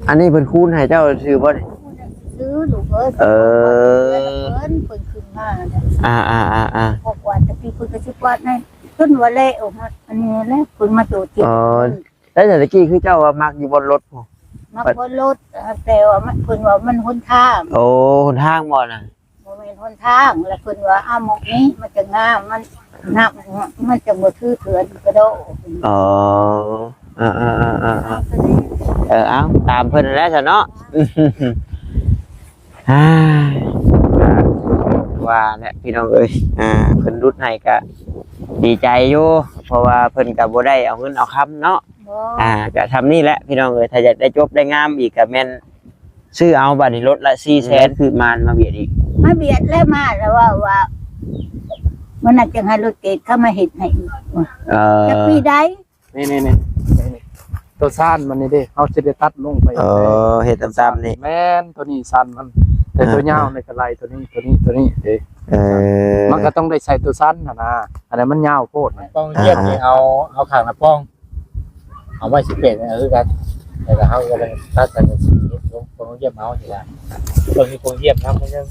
ອັນນີ້ເພິ່ນຄູນໃຫ້ເຈົ້າຊື່ບໍ່ນີ້? ຊື້ລູກເອີຍ ເອີ ເພິ່ນ ເພິ່ນຂຶ້ນມາ ອ່າໆໆໆ ພໍກວາດແຕ່ປີເພິ່ນກໍຊິກວາດໃຫ້ ຈົນວ່າແລ້ວ ອັນນີ້ແຫຼະ ເພິ່ນມາໂຕະຕິດ ອໍ ແລ້ວແຕ່ຕະກີ້ຄືເຈົ້າວ່າມັກຢູ່ບ່ອນລົດພຸ້ນ? ມັກບ່ອນລົດ ແຕ່ວ່າມັນ ເພິ່ນວ່າມັນຫົນທາງ ໂອ້ ຫົນທາງບໍ່ນະ? ບໍ່ແມ່ນຫົນທາງ ແລ້ວເພິ່ນວ່າ ເອົາໝ່ອງນີ້ມັນຈະງາມ ມັນ ນ້ຳ ມັນຈະບໍ່ຖືເຖື່ອນກະໂດ. ອໍ ເອີໆໆໆ ເອີ ເອົາ ຕາມເພິ່ນນັ້ນແຫຼະຊະເນາະ. ອ່າ ວ່າແຫຼະພີ່ນ້ອງເອີຍ ອ່າ ເພິ່ນຫຼຸດໃຫ້ກະດີໃຈຢູ່ ເພາະວ່າເພິ່ນກະບໍ່ໄດ້ເອົາເງິນເອົາຄຳເນາະ. ບໍ່ ອ່າ ກະຊ່ຳນີ້ແຫຼະພີ່ນ້ອງເອີຍ ຖ້າຢາກໄດ້ຈົບໄດ້ງາມອີກກະແມ່ນ ຊື້ເອົາບາດນີ້ລົດລະສີ່ແສນ ຄືມາ ມາບຽດອີກ ມາບຽດແລ້ວ ມາແລ້ວເວົ້າວ່າ ມື້ນັ້ນຈັ່ງໃຫ້ລົດເກດເຂົາມາເຮັດໃຫ້ອີກ ເອີ ຈັກປີໃດ ນີ້ໆໆ ໂຕຊານມັນນີ້ເດ້ ເຮົາຊິໄດ້ຕັດລົງໄປ ເອີ ເຮັດຕ່ຳໆນີ້ ແມ່ນ ໂຕນີ້ຊານມັນ ແຕ່ໂຕຍາວນີ້ກໍໄລ່ໂຕນີ້ ໂຕນີ້ ໂຕນີ້ເດ້ ເອີ ມັນກໍຕ້ອງໄດ້ໃສ່ໂຕຊານຫັ້ນນະ ອັນນັ້ນມັນຍາວໂພດ ປ່ອງຢ້ຽມນີ້ ອ່າ ເຮົາ ເຮົາຂ້າງລະປ່ອງ ເອົາໄວ້ສິບແປດ ເອີ ຄືກັນ ແລ້ວກໍເຮົາກໍເລີຍຕັດໃສ່ເປັນສິບເອັດ ລົງ ລົງຢ້ຽມເອົານີ້ລະ ເບິ່ງຢູ່ໂຮງຢ້ຽມນຳ ມັນຍັງ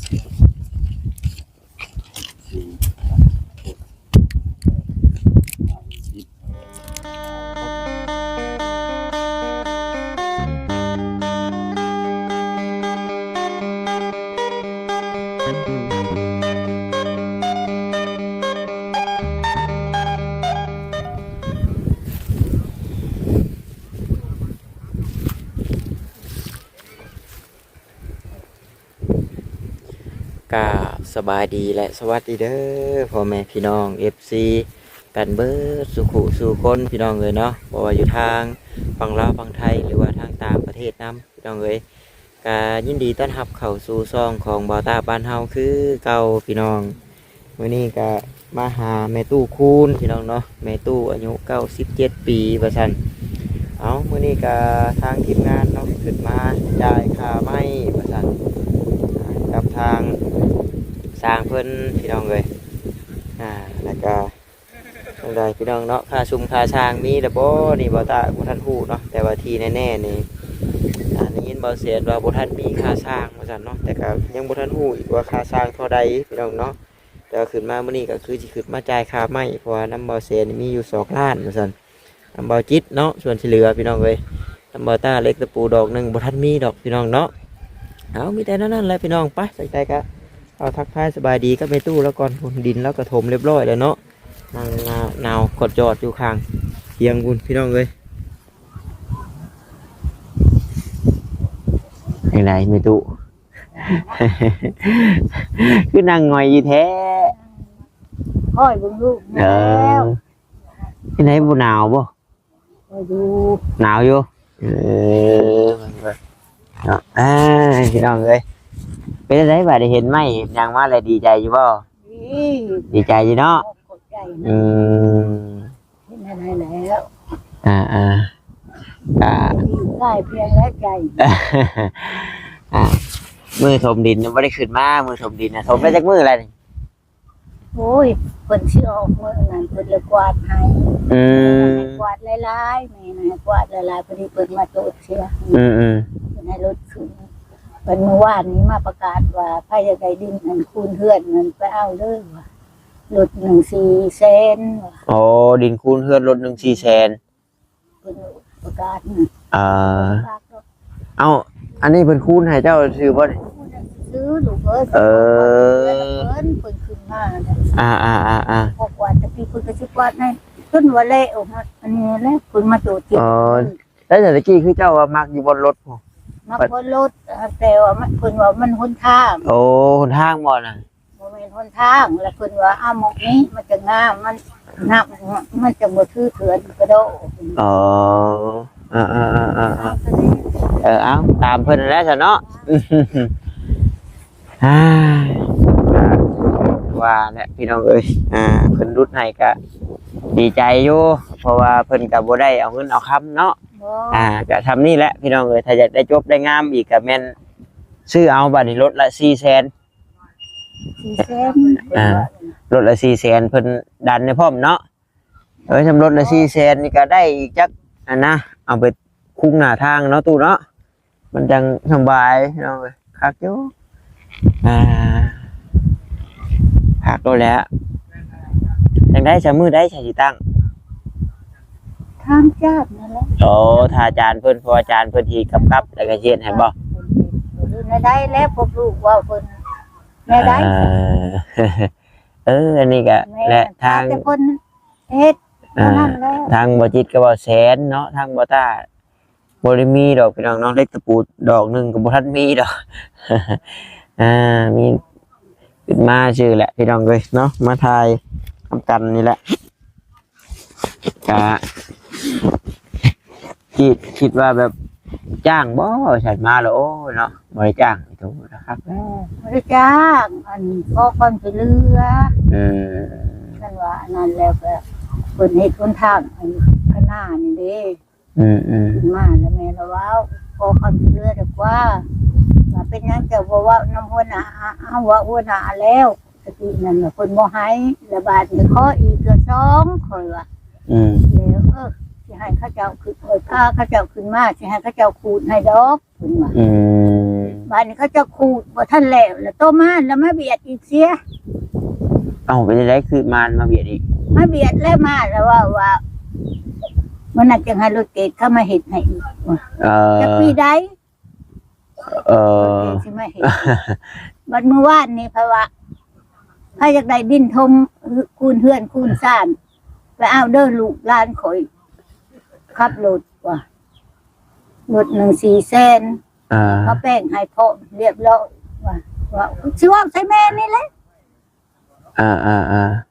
ກາບສະບາຍດີ ແລະ ສະຫວັດດີເດີ ພໍ່ແມ່ພີ່ນ້ອງ ເອັຟຊີ ກັນເບິດສູ່ຄູ່ສູ່ຄົນ ພີ່ນ້ອງເອີຍເນາະ ບໍ່ວ່າຢູ່ທາງຝັ່ງລາວຝັ່ງໄທ ຫຼືວ່າທາງຕ່າງປະເທດນຳ ພີ່ນ້ອງເອີຍ. ກະຍິນດີຕ້ອນຮັບເຂົ້າສູ່ຊ່ອງຂອງບ່າວຕາບ້ານເຮົາຄືເກົ່າ ພີ່ນ້ອງ. ມື້ນີ້ກະມາຫາແມ່ຕູ້ຄູນ ພີ່ນ້ອງເນາະ ແມ່ຕູ້ອາຍຸເກົ້າສິບເຈັດປີວ່າຊັ້ນ. ເອົາ ມື້ນີ້ກະທາງທີມງານເນາະ ຂຶ້ນມາຈ່າຍຄ່າໄມ້ວ່າຊັ້ນ ອ່າ ກັບທາງຊ່າງເພິ່ນ ພີ່ນ້ອງເອີຍ ອ່າ ແລ້ວກະ ຈັ່ງໃດພີ່ນ້ອງເນາະ ຄ່າຊຸມຄ່າຊ່າງມີແລ້ວບໍ່ນີ້ ບ່າວຕາບໍ່ທັນຮູ້ເນາະ ແຕ່ວ່າທີ່ແນ່ໆນີ້ ອ່າ ໄດ້ຍິນບ່າວແສນວ່າບໍ່ທັນມີຄ່າຊ່າງວ່າຊັ້ນເນາະ ແຕ່ກໍຍັງບໍ່ທັນຮູ້ອີກວ່າຄ່າຊ່າງເທົ່າໃດ ພີ່ນ້ອງເນາະ. ແຕ່ວ່າຂຶ້ນມາມື້ນີ້ກໍຄືຊິຂຶ້ນມາຈ່າຍຄ່າໄມ້ ເພາະວ່ານຳບ່າວແສນນີ້ມີຢູ່ສອງລ້ານວ່າຊັ້ນ ນຳບ່າວຈິດເນາະ ສ່ວນທີ່ເຫຼືອ ພີ່ນ້ອງເອີຍ ນຳບ່າວຕາເຫຼັກຕະປູດອກໜຶ່ງ ບໍ່ທັນມີດອກ ພີ່ນ້ອງເນາະ. ເອົາ ມີແຕ່ແນວນັ້ນແຫຼະ ພີ່ນ້ອງ ໄປ ຈັ່ງໃດກໍ ເອົາ ທັກທາຍສະບາຍດີກັບແມ່ຕູ້ລາວກ່ອນ ພຸ້ນ ດິນລາວກໍຖົມລຽບຮ້ອຍແລ້ວເນາະ ນັ່ງໜາວຂອດຈອດຢູ່ຂ້າງທຽງພຸ້ນ ພີ່ນ້ອງເອີຍ. ຈັ່ງໃດແມ່ຕູ້ ຄືນັ່ງຫງອຍຢູ່ແທ້? ຄອຍເບິ່ງລູກ ເອີ ແລ້ວ ຈັ່ງໃດ ບໍ່ໜາວບໍ່? ກໍຢູ່ ໜາວຢູ່ ເອີ ເນາະ ອ່າ ພີ່ນ້ອງເອີຍ ເປັນຈັ່ງໃດບາດນີ້ ເຫັນໄມ້ເຫັນຫຍັງມາແລ້ວ ດີໃຈຢູ່ບໍ່? ດີ ດີໃຈຢູ່ເນາະ ຂອບໃຈນະ ອືມ ເຮັດໃຫ້ແລ້ວ ອ່າໆ ກໍດີໃຈພຽງແລ້ວໃຈ ອ່າ ມື້ຖົມດິນຍັງບໍ່ໄດ້ຂຶ້ນມາ ມື້ຖົມດິນນະ ຖົມໄດ້ຈັກມື້ແລ້ວນີ້? ໂອ້ຍ ເພິ່ນຊິອອກມື້ນັ້ນ ເພິ່ນເລີຍກວາດໃຫ້ ອືມ ກວາດຫຼາຍໆ ແມ່ນໃຫ້ກວາດຫຼາຍໆ ພໍດີເພິ່ນມາໂຕະເສຍ ອືມໆ ເພິ່ນໃຫ້ລົດຂຶ້ນ ເພິ່ນມື້ວານນີ້ມາປະກາດວ່າ ໃຜຢາກໄດ້ດິນອັນຄູນເຮືອນນັ້ນໄປເອົາເດີວ່າ ລົດໜຶ່ງສີ່ແສນວ່າ ໂອ້ ດິນຄູນເຮືອນລົດໜຶ່ງສີ່ແສນ ເພິ່ນປະກາດ ອ່າ ປະກາດດອກ ເອົ້າ ອັນນີ້ເພິ່ນຄູນໃຫ້ເຈົ້າຊື່ບໍ່ນີ້? ຊື້ລູກເອີຍ ເອີ ເພິ່ນ ເພິ່ນຂຶ້ນມາ ອ່າໆໆໆ ພໍກວາດແຕ່ປີເພິ່ນກໍຊິກວາດໃຫ້ ຈົນວ່າແລ້ວ ອັນນີ້ແຫຼະ ເພິ່ນມາໂຕະຕິດ ອໍ ແລ້ວແຕ່ຕະກີ້ຄືເຈົ້າວ່າມັກຢູ່ບ່ອນລົດພຸ້ນ? ມັກບ່ອນລົດ ແຕ່ວ່າມັນ ເພິ່ນວ່າມັນຫົນທາງ ໂອ້ ຫົນທາງບໍ່ນະ? ບໍ່ແມ່ນຫົນທາງ ແລ້ວເພິ່ນວ່າ ເອົາໝ່ອງນີ້ມັນຈະງາມ ມັນ ນ້ຳ ມັນຈະບໍ່ຖືເຖື່ອນກະໂດ. ອໍ ເອີໆໆ ເອົາ ຕາມເພິ່ນນັ້ນແຫຼະຊະເນາະ ອ່າ ວ່າແຫຼະພີ່ນ້ອງເອີຍ ອ່າ ເພິ່ນຫຼຸດໃຫ້ກະດີໃຈຢູ່ ເພາະວ່າເພິ່ນກະບໍ່ໄດ້ເອົາເງິນເອົາຄຳເນາະ ບໍ່ ອ່າ ກະຊ່ຳນີ້ແຫຼະພີ່ນ້ອງເອີຍ ຖ້າຢາກໄດ້ຈົບໄດ້ງາມອີກກະແມ່ນຊື້ເອົາບາດນີ້ ລົດລະສີ່ແສນ ສີ່ແສນ ອ່າ ລົດລະສີ່ແສນ ເພິ່ນດັນໃຫ້ພ້ອມເນາະ ເອີ ຊ່ຳລົດລະສີ່ແສນນີ້ກໍໄດ້ອີກຈັກອັນນະ ເອົາໄປຄຸງໜ້າທາງເນາະຕູ້ເນາະ ມັນຈັ່ງສະບາຍພີ່ນ້ອງເອີຍ ຄັກຢູ່ ອ່າ ຄັກໂລດແຫຼະ. ຈັ່ງໃດຊະ ມື້ໃດຊະຊິຕັ້ງ? ຖາມຈານນັ້ນແຫຼະ. ໂອ້ ຖ້າອາຈານເພິ່ນ ເພາະອາຈານເພິ່ນຊິກຳກັບ ແລ້ວກໍຊິເຮັດໃຫ້ບໍ່? ເພິ່ນເຮັດ ເພິ່ນເຮັດແນວໃດແລ້ວ ພວກລູກເວົ້າເພິ່ນແນວໃດ? ເອີ ເອີ ອັນນີ້ກໍ ແມ່ນ ແລະ ທາງ ແຕ່ເພິ່ນເຮັດ ອ່າ ເທົ່ານັ້ນແຫຼະ. ທາງບໍ່ຈິດກັບບໍ່ແສນເນາະ ທາງບໍ່ຕ້າ ບໍ່ໄດ້ມີດອກພີ່ນ້ອງເນາະ ເຫຼັກຕະປູດອກໜຶ່ງກໍບໍ່ທັນມີດອກ ອ່າ ມີຂຶ້ນມາຊື່ແຫຼະພີ່ນ້ອງເອີຍເນາະ ມາຖ່າຍນຳກັນນີ້ແຫຼະ ກະຄິດ ຄິດວ່າແບບຈ້າງບໍ່ ວ່າຊັ້ນ ມາແລ້ວ ໂອ້ຍເນາະ ບໍ່ໄດ້ຈ້າງ ໂຕນະຄັບ ເອີ ບໍ່ໄດ້ຈ້າງ ອັນຂໍຄວາມຊ່ວຍເຫຼືອ ເອີ ຄັນວ່າອັນນັ້ນແລ້ວກໍເພິ່ນເຮັດຫົນທາງໃຫ້ຂ້າງໜ້ານີ້ເດ້. ອືມໆ ຂຶ້ນມາແລ້ວແມ່ລະເວົ້າ ຂໍຄວາມຊ່ວຍເຫຼືອດີກວ່າ ວ່າເປັນຫຍັງເຈົ້າບໍ່ເວົ້ານຳຫົວໜ້າ? ເຮົາເວົ້າຫົວໜ້າແລ້ວ ຕະກີ້ນັ້ນນະເພິ່ນບໍ່ໃຫ້ ລະບາດນີ້ຂໍອີກເທື່ອສອງ ຂ້ອຍວ່າ ອືມ ແລ້ວ ເອີ ຊິໃຫ້ເຂົາເຈົ້າຂຶ້ນ ເອີ ພາເຂົາເຈົ້າຂຶ້ນມາ ຊິໃຫ້ເຂົາເຈົ້າຂູດໃຫ້ດອກ ເພິ່ນວ່າ ອືມ ບາດນີ້ເຂົາເຈົ້າຂູດບໍ່ທັນແລ້ວ ລະຕໍ່ມາລະມາບຽດອີກເສຍ. ເອົ້າ ເປັນຈັ່ງໃດຄືມາ ມາບຽດອີກ? ມາບຽດແລ້ວ ມາແລ້ວເວົ້າວ່າ ມື້ນັ້ນຈັ່ງໃຫ້ລົດເກດເຂົາມາເຮັດໃຫ້ອີກ ເອີ ຈັກປີໃດ ເອີ ລົດເກດຊິມາເຮັດ ບັດມື້ວານນີ້ເພິ່ນວ່າ ໃຜຢາກໄດ້ດິນຖົມ ເຮືອນ ຄູນເຮືອນຄູນຊານ ໄປເອົາເດີ ລູກຫຼານຂ້ອຍຂັບລົດວ່າ ລົດໜຶ່ງສີ່ແສນ ອ່າ ເຂົາແປງໃຫ້ພ້ອມຮຽບຮ້ອຍວ່າ ວ່າຊິເວົ້າໃສ່ແມ່ນີ້ແຫຼະ ອ່າໆ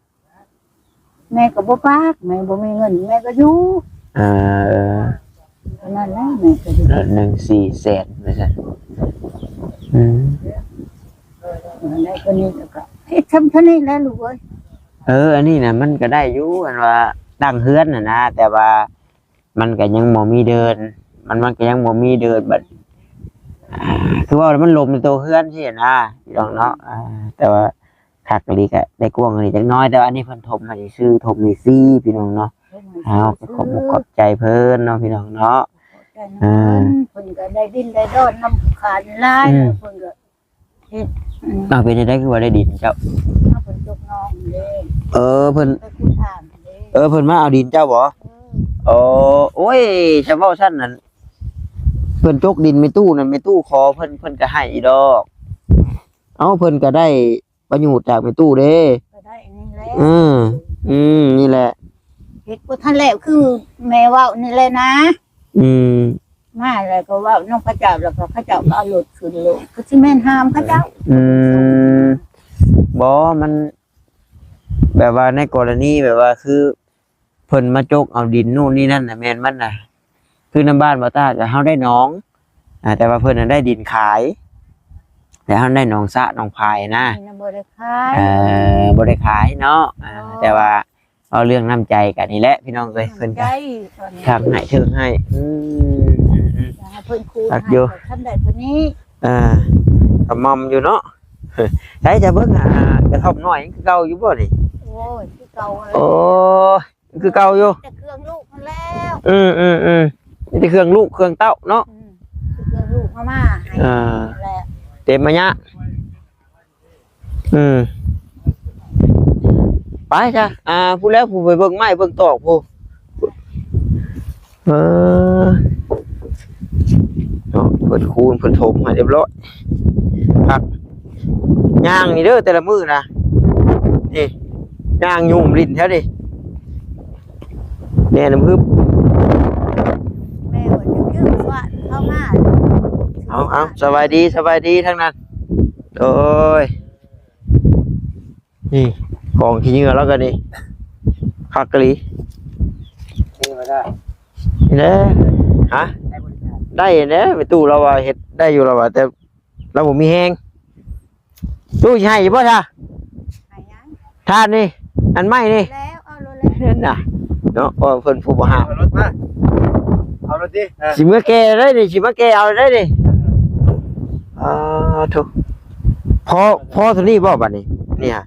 ໆ ແມ່ກໍບໍ່ປາກ ແມ່ບໍ່ມີເງິນ ແມ່ກໍຢູ່ ອ່າ ເອີ ນັ້ນແຫຼະ ແມ່ກໍຢູ່ ເດືອນໜຶ່ງສີ່ແສນວ່າຊັ້ນ ອືມ ໃນຄົນນີ້ກໍເຮັດຊ່ຳເທົ່ານີ້ແຫຼະລູກເອີຍ ເອີ ອັນນີ້ນະມັນກໍໄດ້ຢູ່ ອັນວ່າຕັ້ງເຮືອນຫັ້ນນະ ແຕ່ວ່າ ມັນກໍຍັງບໍ່ມີເດີ່ນ ມັນ ມັນກໍຍັງບໍ່ມີເດີ່ນ ບັດ ອ່າ ຄືເວົ້າແລ້ວມັນລົມໃນໂຕເຮືອນຊີ້ນະ ພີ່ນ້ອງເນາະ ອ່າ ແຕ່ວ່າຄັກອີ່ຫຼີ ກໍໄດ້ກວ້າງອີ່ຫຼີຈັກໜ້ອຍ ແຕ່ວ່າອັນນີ້ເພິ່ນຖົມໃຫ້ຊື່ ຖົມໃຫ້ຟຣີ ພີ່ນ້ອງເນາະ ຖົມໃຫ້ຟຣີ ເຮົາກໍຂອບອົກຂອບໃຈເພິ່ນເນາະ ພີ່ນ້ອງເນາະ ຂອບໃຈນຳ ອ່າ ເພິ່ນ ເພິ່ນກໍໄດ້ດິນໄດ້ດອນນຳຂານຫຼາຍ ອືມ ເພິ່ນກໍ ເຮັດ ອືມ ເອົາ ເປັນຈັ່ງໃດຄືວ່າໄດ້ດິນເຈົ້າ? ເອົາ ເພິ່ນຈົກໜອງເດ້ ເອີ ເພິ່ນ ໄປຂຸດທາງເດ້ ເອີ ເພິ່ນມາເອົາດິນເຈົ້າບໍ່? ເອີ ໂອ້ ໂອ້ຍ ຈະເວົ້າຊັ້ນນັ້ນ ເພິ່ນຈົກດິນແມ່ຕູ້ນັ້ນ ແມ່ຕູ້ຂໍເພິ່ນ ເພິ່ນກໍໃຫ້ອີດອກ ເອົາ ເພິ່ນກໍໄດ້ປະໂຫຍດຈາກແມ່ຕູ້ເດ້ ກໍໄດ້ອັນນີ້ແຫຼະ ອືມ ອືມ ນີ້ແຫຼະ ເຮັດບໍ່ທັນແລ້ວ ຄືແມ່ເວົ້ານີ້ແຫຼະນະ ອືມ ມາແລ້ວກໍເວົ້ານຳເຂົາເຈົ້າ ແລ້ວກໍເຂົາເຈົ້າກໍເອົາລົດຂຶ້ນໂລດ ກໍຊິແມ່ນຫ້າມເຂົາເຈົ້າ ອືມ ບໍ່ ມັນແບບວ່າໃນກໍລະນີແບບວ່າຄືເພິ່ນມາຈົກເອົາດິນໂນ່ນນີ້ນັ້ນນະ ແມ່ນມັນນະ ຄືນຳບ້ານບໍ່ຕາກໍເຮົາໄດ້ໜອງ ອ່າ ແຕ່ວ່າເພິ່ນນະໄດ້ດິນຂາຍ ແຕ່ເຮົາໄດ້ໜອງສະໜອງພາຍນະ ນີ້ນະບໍ່ໄດ້ຂາຍ ເອີ ບໍ່ໄດ້ຂາຍເນາະ ອ່າ ອໍ ແຕ່ວ່າ ເວົ້າເລື່ອງນ້ຳໃຈກັນນີ້ແຫຼະພີ່ນ້ອງເອີຍ ເພິ່ນກໍທັກໃຫ້ເຖິງໃຫ້ ອືມ ຢາກໃຫ້ເພິ່ນຄູນໃຫ້ ຄັກຢູ່ ຄັນໄດ້ເທົ່ານີ້ ອ່າ ກະໝ່ອມຢູ່ເນາະ ໃຊ້ຈະເບິ່ງ ອ່າ ກະທ່ອມນ້ອຍຄືເກົ່າຢູ່ບໍ່ນີ້? ໂອ້ຍ ຄືເກົ່າ ໂອ້ຍ ຄືເກົ່າຢູ່ ແຕ່ເຄື່ອງລູກຫັ້ນແລ້ວ ອືມໆໆ ມີແຕ່ເຄື່ອງລູກເຄື່ອງເຕົ້າເນາະ ອືມ ເຄື່ອງລູກເອົາມາໃຫ້ ອ່າ ແລ້ວ ເຕັມມາຍະ ອືມ ໄປຊະ ອ່າ ຜູ້ແລ້ວ ຜູ້ໄປເບິ່ງໄມ້ເບິ່ງຕອກຜູ້ ເອີ ເນາະ ເພິ່ນຄູນເພິ່ນຖົມໃຫ້ຮຽບຮ້ອຍ ພັກ ຍ່າງນີ້ເດີ ແຕ່ລະມື້ນະ ນີ້ ຍ່າງຫຍຸ້ມຫຼິ້ນແຖວນີ້ ແນ່ນຳຮຶບ ແມ່ວ່າຈະຈື່ສວາດເຂົ້າມາ ເອົາ ເອົາ ສະບາຍດີ ສະບາຍດີທາງນັ້ນ ໂອ້ຍ ນີ້ກອງຂີ້ເຫຍື້ອລາວກໍນີ້ ຄັກອີ່ຫຼີ ນີ້ມາໄດ້ ນີ້ແຫຼະ ຮະ ໄດ້ບໍລິການ ໄດ້ແຫຼະ ແມ່ຕູ້ລາວວ່າເຮັດໄດ້ຢູ່ ລາວວ່າ ແຕ່ລາວບໍ່ມີແຮງ ຕູ້ຊິໃຫ້ຢູ່ບໍ່ຊະ? ໃຫ້ຫຍັງ? ຖ່ານນີ້ ອັນໄມ້ນີ້ ແລ້ວ ເອົາໂລດແລ້ວ ນະ ເນາະ ເພາະເພິ່ນຜູ້ບໍ່ຫ້າມ ເອົາລົດມາ ເອົາໂລດຕິ ເອີ ຊິເມືອແກ່ໄດ້ນີ້ ຊິມາແກ່ເອົາໄດ້ນີ້ ອ່າ ໂທ້ ພໍ ພໍເທົ່ານີ້ບໍ່ບັດນີ້ ນີ້ຮະ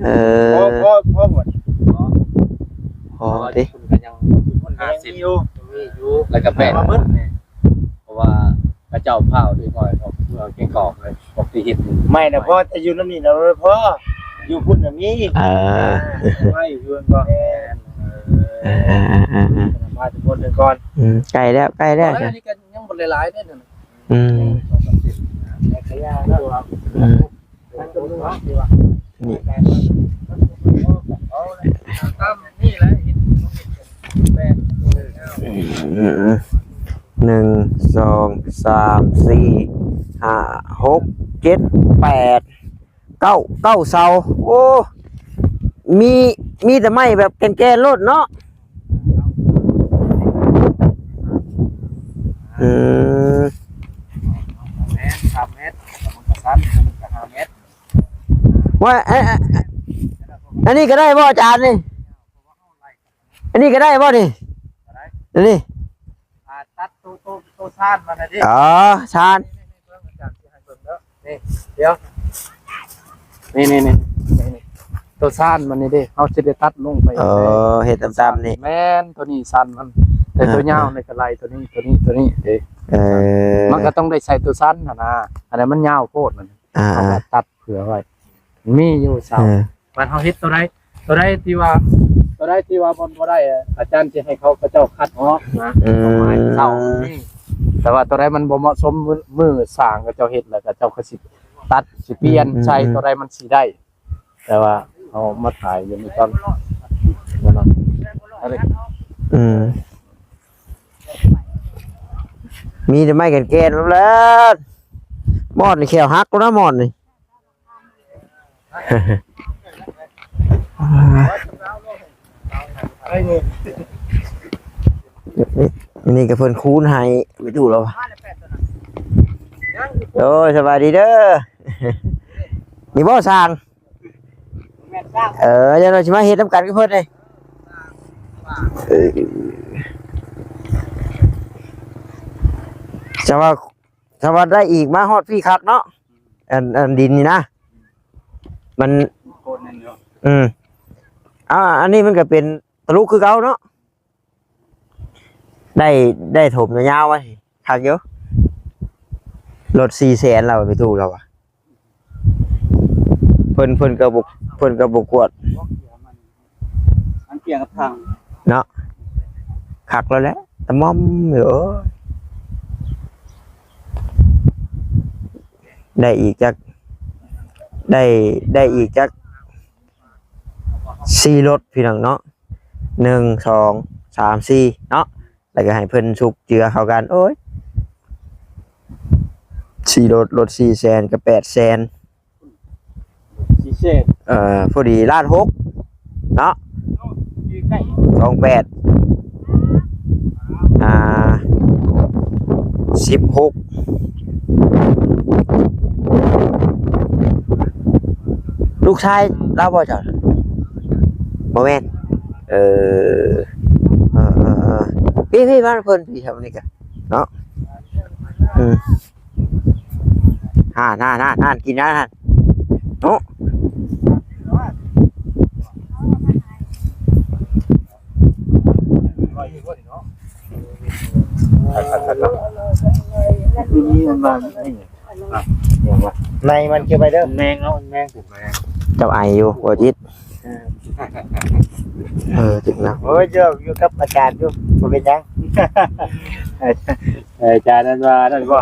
ເອີ ພໍ ພໍ ພໍບໍ່ນີ້ ພໍ ພໍຕິ ເພິ່ນກໍຍັງຫ້າສິບ ມີຢູ່ ມີຢູ່ ແລ້ວກໍແປດ ມາໝົດນີ້ ເພາະວ່າ ເຈົ້າພາວເດັກນ້ອຍອອກເມືອງແກງກອກເລີຍ ອອກໄປເຮັດ ໄມ້ນະພໍ ແຕ່ຢູ່ນຳນີ້ນະບໍ່ພໍ ຢູ່ພຸ້ນນະມີ ເອີ ໄມ້ຢູ່ເຮືອນບໍ່ ແມ່ນ ເອີ ເອີ ເອີ ເອີ ມາແຕ່ຄົນໜຶ່ງກ່ອນ ອືມ ໃກ້ແລ້ວ ໃກ້ແລ້ວ ອັນນີ້ກໍຍັງບໍ່ໄດ້ຫຼາຍເດ້ນັ້ນ ອືມ ອືມ ນີ້ ໜຶ່ງ ສອງ ສາມ ສີ່ ຫ້າ ຫົກ ເຈັດ ແປດ ເກົ້າ ເກົ້າເສົາ ໂອ້ ມີ ມີແຕ່ໄມ້ແບບແກ່ນໆໂລດເນາະ ອືມ ແມ່ນ ສາມແມັດ ມັນກໍສັ້ນ ມັນກໍຫ້າແມັດ ວ່າ ເອີ ເອີ ອັນນີ້ກໍໄດ້ບໍ່ອາຈານນີ້? ອັນນີ້ກໍໄດ້ບໍ່ນີ້? ອັນນີ້ ອ່າ ຕັດໂຕ ໂຕ ໂຕຊານມັນນະເດ້ ອໍ ຊານ ນີ້ ດຽວ ນີ້ໆໆ ໂຕຊານມັນນີ້ເດ້ ເຮົາຊິໄດ້ຕັດລົງໄປ ເອີ ເຮັດຕ່ຳໆນີ້ ແມ່ນ ໂຕນີ້ຊານມັນ ແຕ່ ອ່າ ໂຕຍາວນີ້ກໍໄລ່ໂຕນີ້ ໂຕນີ້ ໂຕນີ້ເດ້ ເອີ ມັນກໍຕ້ອງໄດ້ໃສ່ໂຕຊານຫັ້ນນະ ອັນນັ້ນມັນຍາວໂພດ ມັນ ອ່າ ເຮົາກໍຕັດເຜື່ອໄວ້ ມີຢູ່ເສົາ ເອີ ບາດເຮົາເຮັດໂຕໃດ ໂຕໃດທີ່ວ່າ ໂຕໃດທີ່ວ່າມັນບໍ່ໄດ້ ອາຈານຊິໃຫ້ເຂົາ ເຂົາເຈົ້າຄັດອອກນະ ອືມ ເສົານີ້ ແຕ່ວ່າໂຕໃດມັນບໍ່ເໝາະສົມ ມື້ ມື້ສ້າງເຂົາເຈົ້າເຮັດ ແລ້ວເຂົາເຈົ້າກໍຊິຕັດ ຊິປ່ຽນ ອືມ ໃສ່ ອືມ ໂຕໃດມັນຊິໄດ້ ແຕ່ວ່າເຮົາມາຖ່າຍຢູ່ນີ້ກ່ອນ ເນາະ ອືມ ມີແຕ່ໄມ້ແກ່ນໆ ແລ້ວ ມອດນີ້ແຂ້ວຫັກແລ້ວນະ ມອດນີ້. ນີ້ກໍເພິ່ນຄູນໃຫ້ໄປດູແລ້ວ ໂອ້ຍ ສະບາຍດີເດີ ນີ້ບໍ່ຊ່າງ ເອີ ດຽວເຮົາຊິມາເຮັດນຳກັນກັບເພິ່ນເດ້ ເອີ ຈະວ່າ ຖ້າວ່າໄດ້ອີກມາຮອດພີ້ຄັກເນາະ ອັນ ອັນດິນນີ້ນະ ມັນ ໂຄດແໜ້ນຢູ່ ອືມ ອ່າ ອັນນີ້ມັນກໍເປັນທະລຸຄືເກົ່າເນາະ ໄດ້ ໄດ້ຖົມຍາວໆໄວ້ຄັກຢູ່ ລົດສີ່ແສນແລ້ວໄປຕູ້ແລ້ວວ່າ ເພິ່ນ ເພິ່ນກໍບໍ່ ເພິ່ນກໍບໍ່ກວດ ມັນກ່ຽວກັບທາງເນາະ ຄັກແລ້ວແຫຼະ ຕະໝ່ອມຢູ່ ໂອ້ຍ ໄດ້ອີກຈັກ ໄດ້ ໄດ້ອີກຈັກສີ່ລົດພີ່ນ້ອງເນາະ ໜຶ່ງ ສອງ ສາມ ສີ່ເນາະ ແລ້ວກໍໃຫ້ເພິ່ນຊຸກເຈືອເຂົ້າກັນ ໂອ້ຍ ສີ່ລົດ ລົດສີ່ແສນກັບແປດແສນ ເອີ ພໍດີລ້ານຫົກເນາະ ສອງແປດ ອ່າ ສິບຫົກ ລູກຊາຍລາວບໍ່ເຈົ້າ? ບໍ່ແມ່ນ ເອີ ເອີ ເອີ ເອີ ພີ່ ພີ່ ບ້ານເພິ່ນ ພີ່ ແຖວນີ້ກະເນາະ ອືມ ອ່າ ນັ້ນໆໆ ກິນແລ້ວນັ້ນ ໂອ້ ໃນມັນເກັບໄວ້ເດີ ແມງເນາະ ແມງ ເຈົ້າໄອຢູ່ບໍ່ຈິດ ເອີ ເອີ ເອີ ເຈັບນະ ໂອ້ຍ ຢູ່ ຢູ່ກັບອາຈານຢູ່ ບໍ່ເປັນຫຍັງ ເອີ ອາຈານນັ້ນວ່ານັ້ນບໍ່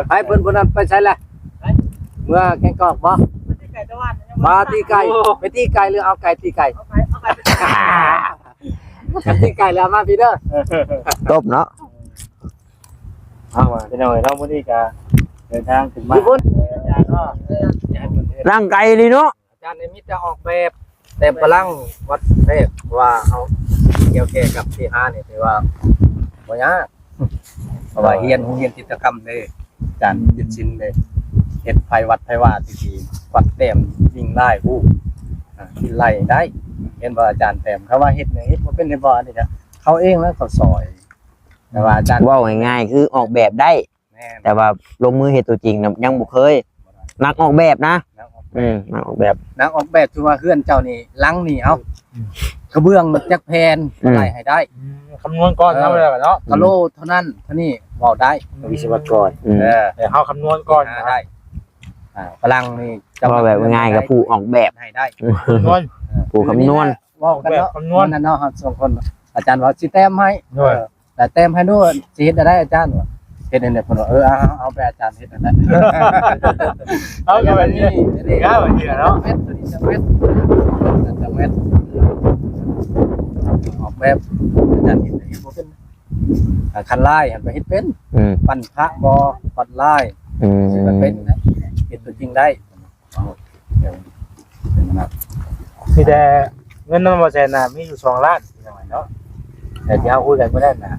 ໃຫ້ເພິ່ນຜູ້ນັ້ນໄປໃສລະ ເມືອແກງກອກບໍ່ ມາຕີໄກ່ ໄປຕີໄກ່ ຫຼືເອົາໄກ່ຕີໄກ່ ເອົາໄກ່ ເອົາໄກ່ ຄັນຕີໄກ່ແລ້ວມາພີ້ເດີ ຕົບເນາະ ເອົາວ່າ ພີ່ນ້ອງເອີຍເນາະ ມື້ນີ້ກະເດີນທາງຂຶ້ນມາ ຢູ່ພຸ້ນ ເອີ ອາຈານເນາະ ນັ່ງໄກນີ້ເນາະ ອາຈານນີ້ມີແຕ່ອອກແບບ ແຕ່ບາລັງວັດແພກ ເພາະວ່າເຮົາກ່ຽວແກ່ກັບທີ່ຫານີ້ ຖືວ່າບໍ່ຍາກ ເພາະວ່າຮຽນ ໂຮງຮຽນຈິດຕະກຳເດ້ ອາຈານຈິດສິນເດ້ ເຮັດໄພວັດໄພວາທີ່ດີ ວັດແຕ້ມຍິງລາຍ ຮູ້ ອ່າ ຊິໄລ່ໄດ້ ເຫັນບໍ່ອາຈານແຕ້ມ ຄຳວ່າເຮັດນີ້ເຮັດບໍ່ເປັນ ເຮັດບໍ່ ອັນນີ້ກະເຂົາເອງແລ້ວເຂົາສອຍ ແຕ່ວ່າອາຈານ ເວົ້າງ່າຍໆ ຄືອອກແບບໄດ້ ແມ່ນ ແຕ່ວ່າລົງມືເຮັດຕົວຈິງນະ ຍັງບໍ່ເຄີຍ ນັກອອກແບບນະ ນັກອອກແບບ ອືມ ນັກອອກແບບ ນັກອອກແບບ ຖືວ່າເຮືອນເຈົ້ານີ້ ຫຼັງນີ້ ເອົ້າ ອືມ ກະເບື້ອງຈັກແຜ່ນ ອືມ ໄລ່ໃຫ້ໄດ້ ອືມ ຄຳນວນກ່ອນ ເອີ ເຮົາແລ້ວເນາະ ກະໂລເທົ່ານັ້ນເທົ່ານີ້ເວົ້າໄດ້ ອືມ ວິສະວະກອນ ເອີ ແຕ່ເຮົາຄຳນວນກ່ອນ ຫາໄດ້ ອ່າ ຝຣັ່ງນີ້ຈະເວົ້າແບບງ່າຍໆ ກະຜູ້ອອກແບບໃຫ້ໄດ້ ຄຳນວນ ເອີ ຜູ້ຄຳນວນ ເວົ້າກັນເນາະ ຄຳນວນນັ້ນເນາະ ເຮົາສອງຄົນ ອາຈານວ່າຊິແຕ້ມໃຫ້ ໂດຍ ເອີ ແຕ່ແຕ້ມໃຫ້ດູ ຊິເຮັດແນວໃດອາຈານ ວ່າ ເຮັດແນວໃດ ເພິ່ນວ່າ ເອີ ເອົາ ເອົາໄປອາຈານເຮັດແນວໃດ ເອົາ ກໍແບບນີ້ ກໍແບບນີ້ເນາະ ແມັດ ຕົວນີ້ຈະແມັດ ຈະແມັດ ອອກແບບ ອາຈານເຮັດ ເຮັດບໍ່ເປັນ ອ່າ ຄັນລາຍຫັ້ນໄປເຮັດເປັນ ອືມ ປັ້ນພະບໍ່ ປັ້ນລາຍ ອືມ ຊິໄປເປັນນະ ເຮັດຕົວຈິງໄດ້. ເອົາ ເປັນນະ ມີແຕ່ເງິນນຳບໍ່ແຊນນະ ມີຢູ່ສອງລ້ານ ພີ່ນ້ອງເນາະ ແຕ່ທີ່ເຮົາຄຸຍກັນມື້ນັ້ນນະ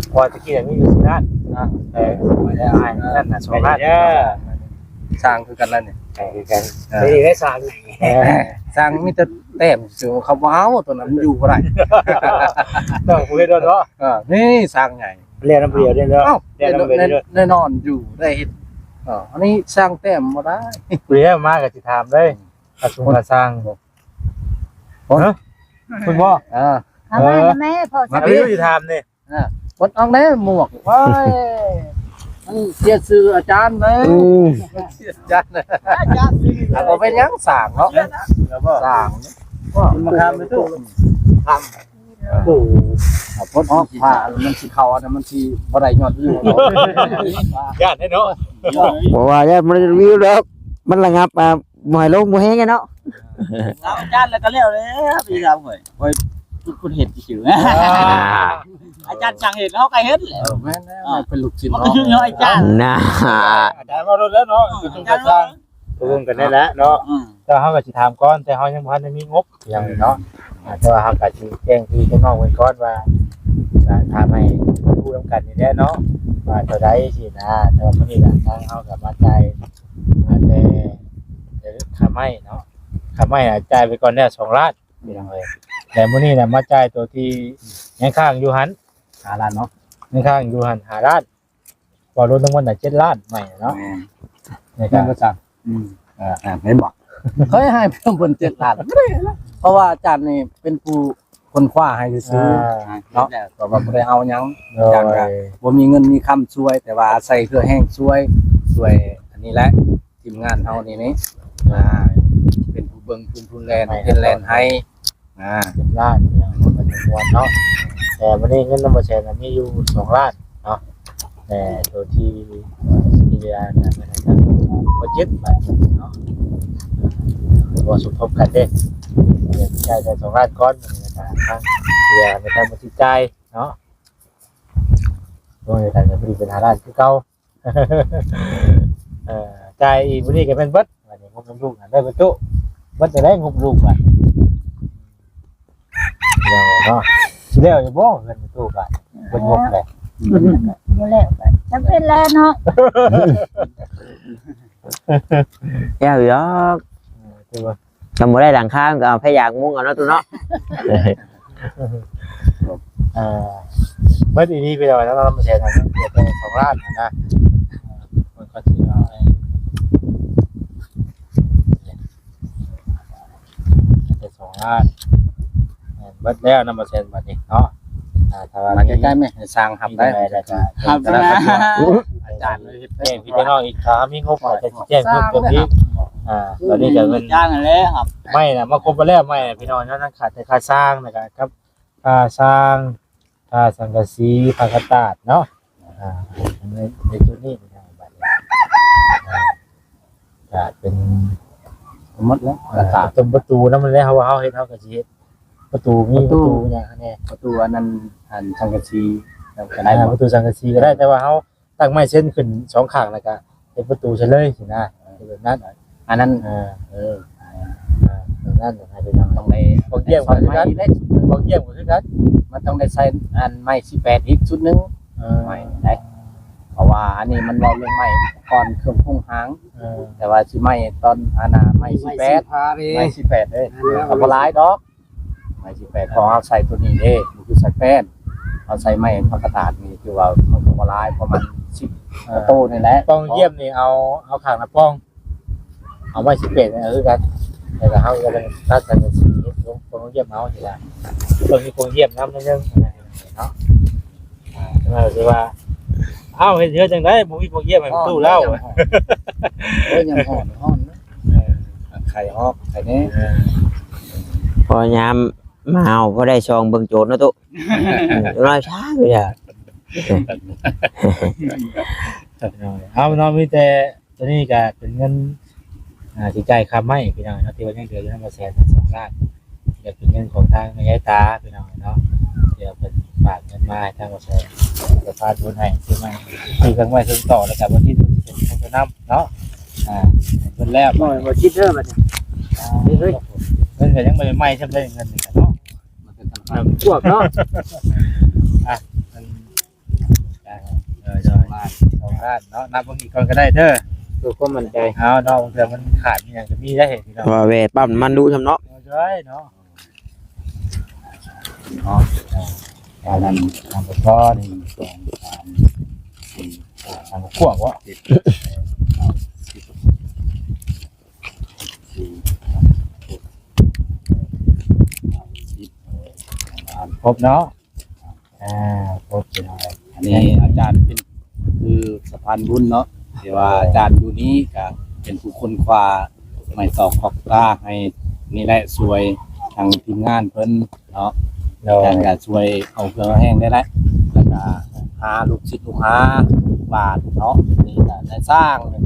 ເພາະວ່າແຕ່ກີ້ມີຢູ່ສີ່ລ້ານນະ ເອີ ແຕ່ໃຫ້ນັ້ນນະສອງລ້ານ ເອີ ສ້າງຄືກັນລະນີ້ ສ້າງຄືກັນ ເອີ ໄດ້ສ້າງ ເອີ ສ້າງມີແຕ່ແຕ້ມຊື່ ເຂົາບໍ່ເອົາ ຕົວນັ້ນມັນຢູ່ບໍ່ໄດ້ ຕ້ອງຜູ້ເຮັດເນາະ ເອີ ນີ້ສ້າງໃຫຍ່ ແລ່ນນຳຜູ້ດຽວເດ້ເນາະ ເອົ້າ ແລ່ນນຳຜູ້ດຽວ ແນ່ນອນຢູ່ໄດ້ເຮັດ ເອີ ອັນນີ້ສ້າງແຕ້ມບໍ່ໄດ້ ຜູ້ດຽວມາກໍຊິຖາມເລີຍ ອືມ ຄ່າຊຸງຄ່າຊ່າງ ໂອ້ ຮະ ເພິ່ນບໍ່ ເອີ ເອີ ມາແມ່ ພໍ່ ມາ ຊິຖາມນີ້ ເອີ ປົດອອກແດ່ໝວກ ໂອ້ຍ ມັນເສຍຊື່ອາຈານເດ້ ອືມ ເສຍຊື່ອາຈານ ອາຈານ ອ່າ ບໍ່ເປັນຫຍັງ ສ້າງເນາະ ສ້າງ ມາຖາມໄປຕູ້ ຖາມ ໂອ້ ອ່າ ປົດອອກຜ້າ ມັນຊິເຂົ້າ ອັນນັ້ນມັນຊິບໍ່ໄດ້ຍອດວິວ ຢ້ານເດ້ເນາະ ບໍ່ວ່າຢ້ານບໍ່ໄດ້ຍອດວິວດອກ ມັນລະງັບ ອ່າ ບໍ່ໃຫ້ລົງບໍ່ແຮງເນາະ ເອົາອາຈານແລ້ວກໍແລ້ວແລ້ວ ໄປຖາມຂ້ອຍ ຂ້ອຍເປັນຄົນເຮັດຊື່ໆ ອ່າ ອາຈານສັ່ງເຮັດ ເຮົາກໍເຮັດແຫຼະ ເອີ ແມ່ນແລ້ວ ເປັນລູກສິດ ມັນກໍຢູ່ທີ່ອາຈານນະ ອາຈານເວົ້າໂລດແລ້ວເນາະ ເອີ ອາຈານເວົ້າ ຕົກລົງກັນໄດ້ແລ້ວເນາະ ອືມ ແຕ່ເຮົາກໍຊິຖາມກ່ອນ ແຕ່ເຮົາຍັງບໍ່ທັນໄດ້ມີງົບຫຍັງເນາະ ອ່າ ແຕ່ວ່າເຮົາກໍຊິແຈ້ງຄືນ້ອງເພິ່ນກ່ອນວ່າ ອ່າ ຖາມໃຫ້ຮູ້ນຳກັນນີ້ແຫຼະເນາະ ວ່າເທົ່າໃດຊີ້ນະ ແຕ່ວ່າມື້ນີ້ລະທາງເຮົາກໍມາຈ່າຍ ອ່າ ແຕ່ ແຕ່ຄ່າໄມ້ເນາະ ຄ່າໄມ້ນະຈ່າຍໄປກ່ອນແລ້ວສອງລ້ານ ພີ່ນ້ອງເອີຍ ແຕ່ມື້ນີ້ນະມາຈ່າຍໂຕທີ່ຍັງຄ້າງຢູ່ຫັ້ນ ຫ້າລ້ານເນາະ ຍັງຄ້າງຢູ່ຫັ້ນຫ້າລ້ານ ເວົ້າລວມທັງໝົດນະເຈັດລ້ານໄມ້ເນາະ ແມ່ນ ແມ່ນບໍ່ ອືມ ເອີ ເຫັນບໍ່ ເຄີຍໃຫ້ເພິ່ນເຈັດລ້ານ ເພາະວ່າອາຈານນີ້ເປັນຜູ້ຄົ້ນຄວ້າໃຫ້ຊື່ໆ ອ່າ ເນາະ ແຕ່ວ່າບໍ່ໄດ້ເອົາຫຍັງ ໂດຍ ອາຈານກໍບໍ່ມີເງິນມີຄຳຊ່ວຍ ແຕ່ວ່າອາໄສເຄືອແຮງຊ່ວຍ ຊ່ວຍອັນນີ້ແຫຼະ ທີມງານເຮົານີ້ນີ້ ອ່າ ເປັນຜູ້ເບິ່ງ ເປັນຜູ້ແລ່ນ ເປັນແລ່ນໃຫ້ ອ່າ ເປັນລ້ານ ເປັນລ້ານເນາະ ແຕ່ມື້ນີ້ເງິນນຳບໍ່ແຊນນະມີຢູ່ສອງລ້ານເນາະ ແຕ່ໂຕທີ່ ທີ່ເວລານະມັນກໍບໍ່ເຈັບບາດເນາະ ບໍ່ສົມທົບກັນເດ້ ຈ່າຍແຕ່ສອງລ້ານກ່ອນ ແລ້ວກໍທາງເທື່ອໃນທາງບັນຊີຈ່າຍເນາະ ໂດຍ ກໍຈະເປັນຫ້າລ້ານຄືເກົ່າ. ເອີ ຈ່າຍອີກມື້ນີ້ກໍແມ່ນເບິດ ບາດນີ້ງົບນຳລູກນະ ໄດ້ປະຕູ ເບິດແລ້ວ ງົບລູກບາດນີ້ ເນາະ ຊິແລ້ວຢູ່ບໍ່ເຮືອນປະຕູບາດ ເບິດງົບແລ້ວ ບໍ່ແລ້ວກໍຈຳເປັນແລ້ວເນາະ ແລ້ວຢູ່ດອກ ເອີ ຖືວ່າ ຄັນບໍ່ໄດ້ຫຼັງຄາ ມັນກໍເອົາແພຢາງມຸງເອົາເນາະ ຕູ້ເນາະ ເອີ ເບິດອີ່ຫຼີໄປແລ້ວນະ ລຳແສນນະ ເຫຼືອແຕ່ສອງລ້ານນະ ມັນກໍຊິເອົາໃຫ້ ແຕ່ສອງລ້ານ ແມ່ນເບິດແລ້ວນະ ລຳແສນບາດນີ້ເນາະ ອ່າ ຖ້າວ່າ ມາໃກ້ໆແມ່ ໃຫ້ຊ່າງຮັບໄດ້ ມີແຕ່ໃດ ຮັບນະ ອາຈານເລີຍ ແຈ້ງພີ່ແຈ້ງນ້ອງອີກ ຖ້າມີງົບກໍຈະແຈ້ງເພີ່ມເຕີມອີກ ອ່າ ຕອນນີ້ກໍເງິນຈ້າງຫັ້ນແຫຼະ ໄມ້ນະມາຄົບໝົດແລ້ວ ໄມ້ນະພີ່ນ້ອງເນາະ ຍັງຂາດແຕ່ຄ່າຊ່າງ ແລ້ວກໍກັບຄ່າຊ່າງ ຄ່າສັງກະສີ ຜ້າກັນຕາດເນາະ ອ່າ ໃນ ໃນຈຸດນີ້ພີ່ນ້ອງ ບາດນີ້ ອ່າ ກໍເປັນໝົດແລ້ວ ອ່າ ປະຕູນຳແລ້ວ ເຮົາ ເຮົາເຮັດ ເຮົາກໍຊິເຮັດ ປະຕູ ມີປະຕູຫຍັງແດ່ ປະຕູອັນນັ້ນ ອັນສັງກະສີກໍໄດ້ ອ່າ ປະຕູສັງກະສີກໍໄດ້ ແຕ່ວ່າເຮົາ ຕັ້ງໄມ້ເຊັນຂຶ້ນສອງຂ້າງ ແລ້ວກະເຮັດປະຕູໃສ່ເລີຍຊີ້ນະ ເອີ ເປັນແບບນັ້ນ ອັນນັ້ນ ເອີ ເອີ ແບບນັ້ນນະ ພີ່ນ້ອງ ຕ້ອງໄດ້ ບັກຢ້ຽມກໍຄືກັນ ບັກຢ້ຽມກໍຄືກັນ ມັນຕ້ອງໄດ້ໃສ່ອັນໄມ້ສີ່ແປດອີກຊຸດໜຶ່ງ ເອີ ໄມ້ໄດ້ ເພາະວ່າອັນນີ້ມັນເວົ້າເລື່ອງໄມ້ອຸປະກອນເຄື່ອງໂຄງຮ່າງ ເອີ ແຕ່ວ່າຊິໄມ້ຕອນອັນນ່າ ໄມ້ສີ່ແປດ ໄມ້ສີ່ແປດເດ້ ກໍບໍ່ຫຼາຍດອກ ໄມ້ສີ່ແປດ ເພາະເຮົາໃສ່ຕົວນີ້ເດ້ ບໍ່ຄືໃສ່ແປ້ນ ເຮົາໃສ່ໄມ້ຜັກກະຕາດນີ້ ຄືວ່າມັນກໍບໍ່ຫຼາຍ ປະມານສິບ ເອີ ກວ່າໂຕນີ້ແຫຼະ ປ່ອງຢ້ຽມນີ້ ເອົາ ເອົາຂ້າງລະປ່ອງ ເອົາໄມ້ສິບແປດນີ້ຄືກັນ ແລ້ວກໍເຮົາກໍໄດ້ຕັດໃສ່ ໂຮງ ໂຮງຮຽນເຮົານີ້ລະ ເພິ່ນມີໂຮງຮຽນນຳໜ້ອຍໜຶ່ງເນາະ. ອ່າ ແຕ່ວ່າຊິວ່າ ອ້າວ ເຮັດເຮືອນຈັ່ງໃດບໍ່ມີໂຮງຮຽນໃຫ້ປະຕູເລົ່າ ໂອ້ຍ ຍາມຮ້ອນ ຮ້ອນນະ ເອີ ໄຂ້ອອກ ໄຂ້ແນ່ ເອີ ພໍຍາມມາເຮົາພໍໄດ້ສ່ອງເບິ່ງໂຈນເນາະຕຸ ເອີ ນ້ອຍຊ້າຢູ່ ເອົາເນາະ ມີແຕ່ ຕົວນີ້ກໍເປັນເງິນ ອ່າ ຊິຈ່າຍຄ່າໄມ້ພີ່ນ້ອງເນາະ ທີ່ວ່າຍັງເຫຼືອຢູ່ນຳບໍ່ແສນສອງລ້ານ ກໍເປັນເງິນຂອງທາງແມ່ຍາຍຕາພີ່ນ້ອງເນາະ ທີ່ວ່າເພິ່ນຝາກເງິນມາໃຫ້ທາງບໍ່ແສນ ກໍພາໂອນໃຫ້ ຊື້ໄມ້ ຊື້ເຄື່ອງໄມ້ເຄື່ອງຕອກ ແລ້ວກໍບໍ່ຈິດເປັນຄົນນຳເນາະ ອ່າ ໃຫ້ເພິ່ນແລ້ວ ບໍ່ ບໍ່ຈິດເດີບັດນີ້ ອ່າ ເຮີ້ຍ ເງິນກໍຍັງບໍ່ໄດ້ໃໝ່ຊ່ຳໃດ ເງິນນີ້ກໍເນາະ ມັນເປັນສຳຄັນ ຂວບເນາະ ອ່ະ ມັນ ເອີ ສອງລ້ານ ສອງລ້ານເນາະ ນັບເບິ່ງອີກກ່ອນກໍໄດ້ເດີ ເພື່ອຄວາມໝັ້ນໃຈ ເອົາເນາະ ບາງເທື່ອມັນຂາດອີ່ຫຍັງກໍມີໄດ໋ພີ່ນ້ອງ ວ່າແວ່ປ້ຳນ້ຳມັນດຸຊ່ຳເນາະ ເອີ ໃຊ່ເນາະ ເນາະ ອັນນັ້ນ ອັນນັ້ນກໍພໍ ໜຶ່ງ ສອງ ສາມ ສີ່ ຫ້າ ຂວບເນາະ ເຈັດ ແປດ ເກົ້າ ສິບ ສິບ ສິບ ຄອບເນາະ ອ່າ ຄອບເນາະ ອັນນີ້ອາຈານເປັນ ຄືສະພານບຸນເນາະ ທີ່ວ່າອາຈານຢູ່ນີ້ກະເປັນຜູ້ຄົ້ນຄວ້າໄມ້ຕອກຄອກຕາໃຫ້ ນີ້ແຫຼະ ຊ່ວຍທາງທີມງານເພິ່ນເນາະ ໂດຍ ອາຈານກະຊ່ວຍເອົາເຄື່ອງແຫ້ງໄດ້ແຫຼະ ແລ້ວກະຫາລູກສິດລູກຫາບາດເນາະ ນີ້ກະໄດ້ສ້າງ ອາ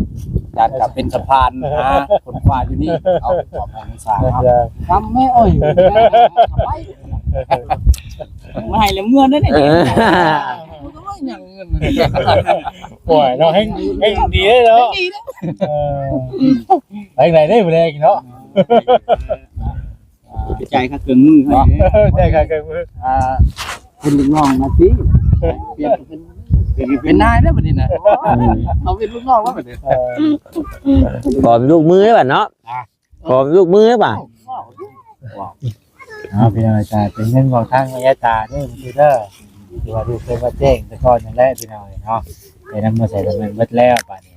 ຈານກະເປັນສະພານຫາຄົ້ນຄວ້າຢູ່ນີ້ເນາະ ຂອບໃຫ້ສ້າງເນາະ ຄຳແມ່ ໂອ້ຍ ໄປ ມາໃຫ້ແລ້ວເມືອເດີນີ້ ເອີ ໂອ້ຍ ເງິນ ໂອ້ຍ ເນາະ ແຮງ ແຮງດີເດ້ເນາະ ເອີ ໄປໄກເດ້ມື້ແລງເນາະ ຈ່າຍຄ່າເຄື່ອງມືໃຫ້ເດ້ ເອີ ຈ່າຍຄ່າເຄື່ອງມື ອ່າ ເປັນລູກນ້ອງນະຕິ ປ່ຽນເປັນ ເປັນນາຍແລ້ວບັດນີ້ນະ ເຂົາເປັນລູກນ້ອງແລ້ວບັດນີ້ ເອີ ພ້ອມລູກມືແລ້ວບັດເນາະ ອ່າ ພ້ອມລູກມືແລ້ວບັດ ເອົາ ພີ່ນ້ອງ ເປັນເງິນຂອງທາງແມ່ຍາຍຕາເດີ ເດີ ທີ່ວ່າລູກເພິ່ນມາແຈ້ງແຕ່ກ່ອນນັ້ນແຫຼະ ພີ່ນ້ອງເນາະ ໄປນຳມາໃສ່ລະແມ່ນເບິດແລ້ວ ບາດນີ້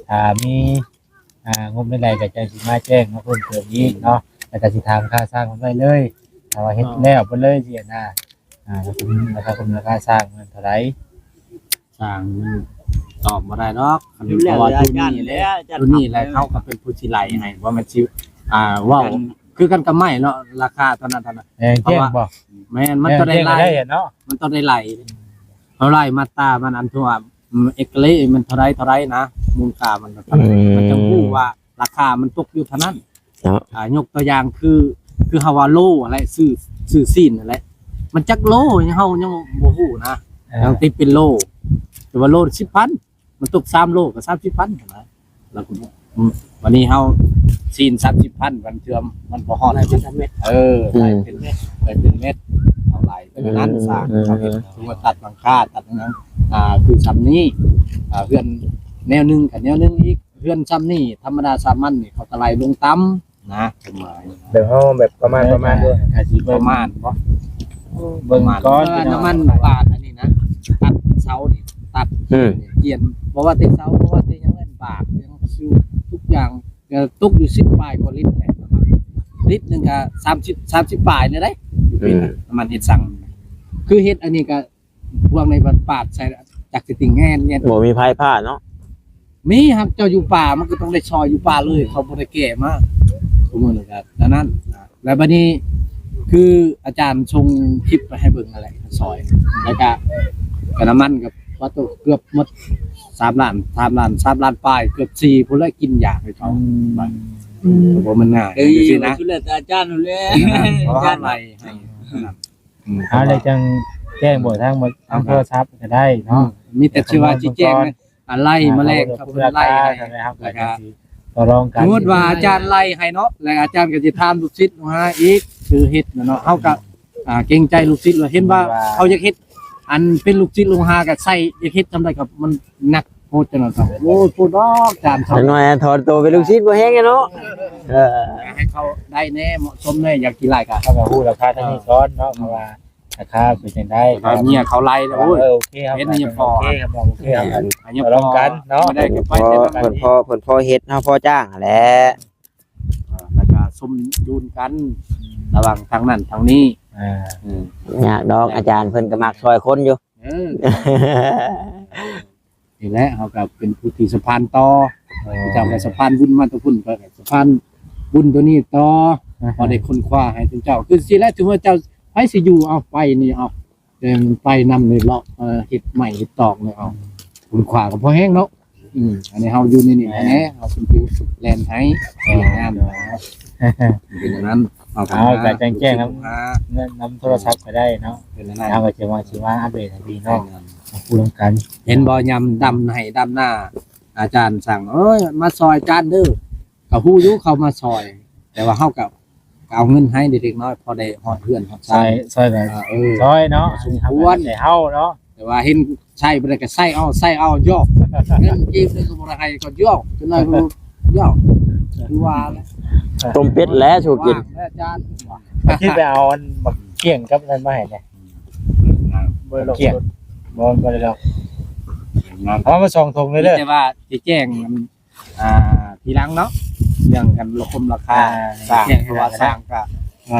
ຖ້າມີ ອ່າ ງົບແນວໃດກໍຈັ່ງຊິມາແຈ້ງມາເພີ່ມເຕີມອີກເນາະ ແລ້ວກໍຊິຖາມຄ່າສ້າງເພິ່ນໄວ້ເລີຍ ຖ້າວ່າເຮັດແລ້ວເພິ່ນເລີຍຊິນະ ອ່າ ລາຄາຄຸ້ມ ລາຄາຄຸ້ມ ລາຄາສ້າງມັນເທົ່າໃດ? ສ້າງມັນຕອບບໍ່ໄດ້ດອກ ເພາະວ່າຢູ່ນີ້ແຫຼະ ຢູ່ນີ້ແຫຼະ ເຂົາກໍເປັນຜູ້ຊິໄລ່ໃຫ້ ບໍ່ແມ່ນຊິ ອ່າ ເວົ້າຄືກັນກັບໄມ້ເນາະ ລາຄາເທົ່ານັ້ນເທົ່ານັ້ນ ແຈ້ງບໍ່? ແມ່ນ ມັນຕ້ອງໄດ້ໄລ່ເນາະ ມັນຕ້ອງໄດ້ໄລ່ ເຮົາໄລ່ມາດຕາມັນ ອັນທີ່ວ່າ ອືມ ເອກເລ ມັນເທົ່າໃດເທົ່າໃດນະ ມູນຄ່າມັນເທົ່າໃດ ອືມ ມັນຈະຮູ້ວ່າລາຄາມັນຕົກຢູ່ເທົ່ານັ້ນເນາະ ອ່າ ຍົກຕົວຢ່າງຄື ຄືເຮົາວ່າໂລຫັ້ນແຫຼະ ຊື້ ຊື້ຊີ້ນຫັ້ນແຫຼະ ມັນຈັກໂລ ເຮົາຍັງບໍ່ຮູ້ນະ ເອີ ຍັງຕິດເປັນໂລ ແຕ່ວ່າໂລສິບພັນ ມັນຕົກສາມໂລກໍສາມສິບພັນຫັ້ນນະ ແລ້ວກໍ ອືມ ບາດນີ້ເຮົາຊີ້ນສາມສິບພັນ ບາງເທື່ອມັນບໍ່ຮອດ ໄລ່ເປັນເມັດ ເອີ ອືມ ໄລ່ເປັນເມັດ ໄລ່ເປັນເມັດ ເອົາໄລ່ເປັນນັ້ນ ອືມ ສ້າງ ອືມ ເຮົາເຮັດ ສົມມຸດວ່າຕັດຫຼັງຄາ ຕັດຫຍັງ ອ່າ ຄືຊ່ຳນີ້ ອ່າ ເຮືອນແນວໜຶ່ງກັບແນວໜຶ່ງອີກ ເຮືອນຊ່ຳນີ້ ທຳມະດາສາມັນນີ້ ເຂົາກໍໄລ່ລົງຕ່ຳນະ ຄວາມໝາຍ ແບບເຮົາແບບປະມານ ເອີ ປະມານເດ້ ກະຊິເບິ່ງ ປະມານບໍ່ ເບິ່ງກ່ອນ ເອີ ນ້ຳມັນບາດອັນນີ້ນະ ຕັດເສົານີ້ ຕັດ ອືມ ກຽນ ບໍ່ວ່າແຕ່ເສົາ ບໍ່ວ່າແຕ່ຫຍັງນັ້ນ ບາດຫຍັງ ທຸກຢ່າງ ກໍຕົກຢູ່ສິບປາຍກວ່າລິດແຫຼະ ລິດໜຶ່ງກໍສາມສິບ ສາມສິບປາຍນີ້ເດ້ ອືມ ນ້ຳມັນເຮັດສັງ ຄືເຮັດອັນນີ້ກໍ ພວກໃນບ້ານປາດໃສ່ ຈັກຊິຕິງແຮນແຍນ ບໍ່ມີໄຟຟ້າເນາະ ມີ ຫາກເຈົ້າຢູ່ປ່າ ມັນກໍຕ້ອງໄດ້ຊ່ອຍຢູ່ປ່າເລີຍ ເຂົາບໍ່ໄດ້ແກ່ມາ ທຸກມື້ນີ້ກໍນັ້ນ ແລ້ວບັດນີ້ຄືອາຈານສົ່ງຄລິບໄປໃຫ້ເບິ່ງນັ້ນແຫຼະ ຊ່ອຍ ແລ້ວກໍ ກໍນ້ຳມັນກໍວ່າໂຕເກືອບໝົດ ສາມລ້ານ ສາມລ້ານ ສາມລ້ານປາຍ ເກືອບສີ່ພຸ້ນແຫຼະ ກິນຢາໃຫ້ເຂົາ ອືມ ບໍ່ແມ່ນງ່າຍ ເອີ ຈັ່ງຊີ້ນະ ສຸດແລ້ວແຕ່ອາຈານນັ້ນແຫຼະ ເພາະເຮົາໄລ່ໃຫ້ ອືມ ເອົາ ແລ້ວຈັ່ງແຈ້ງບອກທາງ ທາງໂທລະສັບກໍໄດ້ເນາະ ອືມ ມີແຕ່ຊິວ່າຊິແຈ້ງ ອາ ໄລ່ມາແລກ ເຂົາເພິ່ນໄລ່ໃຫ້ ແລ້ວກໍ ຕໍ່ລອງກັນ ສົມມຸດວ່າອາຈານໄລ່ໃຫ້ເນາະ ແລ້ວອາຈານກໍຊິຖາມລູກສິດລູກຫາອີກ ຄືເຮັດນະເນາະ ເຮົາກໍ ອ່າ ເກງໃຈລູກສິດ ວ່າເຫັນວ່າ ວ່າ ເຮົາຢາກເຮັດ ອັນເປັນລູກສິດລູກຫາກໍໃສ່ ຢາກເຮັດຊ່ຳໃດກໍມັນໜັກ ໂພດຈັ່ງນັ້ນ ໂອ້ຍ ໂພດດອກຈານ ຈັກໜ້ອຍຖອນໂຕເປັນລູກສິດບໍ່ແຮງເນາະ ເອີ ໃຫ້ເຂົາໄດ້ແດ່ ເໝາະສົມແດ່ ຢາກຊິໄລ່ກໍ ເຮົາກໍຮູ້ລາຄາທາງນີ້ກ່ອນເນາະ ເພາະວ່າລາຄາເປັນຈັ່ງໃດ ຖ້າເມຍເຂົາໄລ່ ໂອ້ຍ ເອີ ໂອເຄ ເຮົາເຮັດໃຫ້ພໍ ໂອເຄ ໂອເຄ ເຮົາກໍ ເອີ ລອງກັນເນາະ ເພິ່ນພໍ ເພິ່ນພໍເຮັດ ເຮົາພໍຈ້າງຫັ້ນແຫຼະ ອ່າ ແລ້ວກໍສົມດຸນກັນ ລະຫວ່າງທາງນັ້ນທາງນີ້. ອ່າ ອືມ ຍາກດອກ ອາຈານເພິ່ນກໍມັກຊ່ອຍຄົນຢູ່. ເອີ ນີ້ແຫຼະ ເຮົາກໍເປັນຜູ້ທີ່ສະພານຕໍ່ ເອີ ເຈົ້າກໍສະພານບຸນມາແຕ່ພຸ້ນ ຂ້ອຍກໍສະພານບຸນໂຕນີ້ຕໍ່ ອ່າຮະ ພໍໄດ້ຄົ້ນຄວ້າໃຫ້ເຈົ້າ. ຄືຊິແຫຼະ ຖືວ່າເຈົ້າ ໃຜຊິຢູ່ ເອົາໄປນີ້ ເອົາ ແຕ່ໄປນຳນີ້ເລາະ ເອີ ເຮັດໄມ້ເຮັດຕອກນີ້ ເອົາ ອືມ ຄຸນຄ່າກໍພໍແຮງເນາະ. ອືມ ອັນນີ້ເຮົາຢູ່ໃນນີ້ແນ່ ເຮົາເປັນຜູ້ແລ່ນໃຫ້ວຽກງານນະ ເປັນອັນນັ້ນ ເຮົາກໍ ເຮົາກໍແຈ້ງໆນຳ ນຳໂທລະສັບກໍໄດ້ເນາະ ເປັນອັນນັ້ນ ເຮົາກໍຈະວ່າຊິມາອັບເດດໃຫ້ພີ່ນ້ອງຮູ້ນຳກັນ. ເຫັນບໍ່ ຍາມດຳໄຮ່ດຳນາ ອາຈານສັ່ງ ເອີຍ ມາຊ່ອຍອາຈານເດີ ກໍຮູ້ຢູ່ເຂົາມາຊ່ອຍ ແຕ່ວ່າເຮົາກໍ ກໍເອົາເງິນໃຫ້ເດັກນ້ອຍ ພໍໄດ້ຮອດເຮືອນຮອດຊານ ຊ່ອຍ ຊ່ອຍແບບ ເອີ ຊ່ອຍເນາະ ສົມຄວນໃຫ້ເຮົາເນາະ. ແຕ່ວ່າເຫັນໃຊ້ບໍ່ໄດ້ກໍໃຊ້ເອົາ ໃຊ້ເອົາ ຢອກ ເງິນກີບນີ້ກໍບໍ່ໄດ້ໃຫ້ ກໍຢອກ ຈັກໜ້ອຍກໍຢອກ ຄືວ່າແຫຼະ ຕົ້ມເປັດແຫຼະສູ່ກິນ ວ່າແລ້ວອາຈານ ຄິດໄປເອົາອັນບັກກ້ຽງກັບນັ້ນມາໃຫ້ແດ່ ບໍ່ໄດ້ດອກ ກ້ຽງ ບໍ່ ບໍ່ໄດ້ດອກ ເອົາມາສອງຖົງເລີຍເດີ. ແຕ່ວ່າຊິແຈ້ງ ອ່າ ທີຫຼັງເນາະ ເລື່ອງການລະຄົມລາຄາ ອ່າ ສ້າງ ແຈ້ງ ເພາະວ່າສ້າງກະ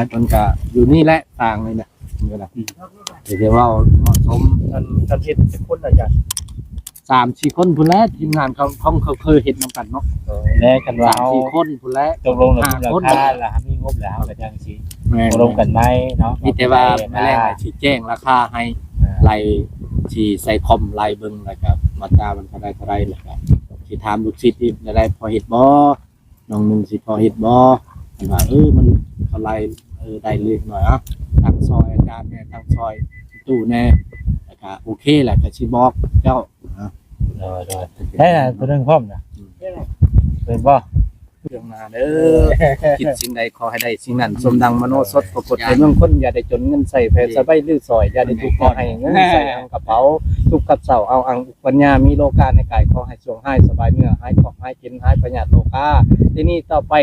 ເພິ່ນກະຢູ່ນີ້ແຫຼະ ສ້າງນີ້ນະ ເພິ່ນກະ ອືມ ເດີ ເວົ້າເໝາະສົມ ຄັນ ຄັນເຮັດຈັກຄົນອາຈານ? ສາມສີ່ຄົນພຸ້ນແຫຼະ ທີມງານເຂົາ ເຂົາເຄີຍເຮັດນຳກັນເນາະ ແລະ ຄັນວ່າເຮົາ ສາມສີ່ຄົນພຸ້ນແຫຼະ ຕົກລົງລະຄົມລາຄາ ຫ້າຄົນ ລະມີງົບແລ້ວ ເຮົາກໍຈັ່ງຊິ ແມ່ນ ຕົກລົງກັນໃໝ່ເນາະ ມີແຕ່ວ່າມື້ແລງຊິແຈ້ງລາຄາໃຫ້ ອ່າ ໄລ່ ຊິໃສ່ຄອມໄລ່ເບິ່ງ ແລ້ວກໍມາດຕາມັນເທົ່າໃດເທົ່າໃດ ແລ້ວກໍ ຊິຖາມລູກສິດອີກ ແນວໃດພໍເຮັດບໍ່ ນ້ອງໜຶ່ງຊິພໍເຮັດບໍ່ ເພິ່ນວ່າ ເອີ ມັນເທົ່າໃດ ເອີ ໄດ້ເລັກໜ້ອຍ ເອົາ ທັງຊ່ອຍອາຈານແດ່ ທັງຊ່ອຍຕູ້ແດ່ ແລ້ວກໍໂອເຄແຫຼະ ກໍຊິບອກເຈົ້ານະ. ໂດຍ ໂດຍ ໄດ້ລະ ໂຕໜຶ່ງພ້ອມນະ ອືມ ເປັນບໍ່? ເລື່ອງໜ້າເດີ ຄິດສິ່ງໃດຂໍໃຫ້ໄດ້ສິ່ງນັ້ນ ສົມດັ່ງມະໂນສົດ ປາກົດໃນເມືອງຄົນ ຢ່າໄດ້ຈົນເງິນໃຊ້ ແຜ່ສະບາຍຫຼືສອຍ ຢ່າໄດ້ທຸກ ຂໍໃຫ້ເງິນໃສ່ອັງກະເປົາ ທຸກຂັດເຊົາເອົາອັງ ປັນຍາມີໂລກາໃນກາຍ ຂໍໃຫ້ໂຊກຮ້າຍສະບາຍເມືອ ຫາຍເຄາະຫາຍເຈັນ ຫາຍພະຍາດໂລກາ ທີ່ນີ້ຕໍ່ໄປ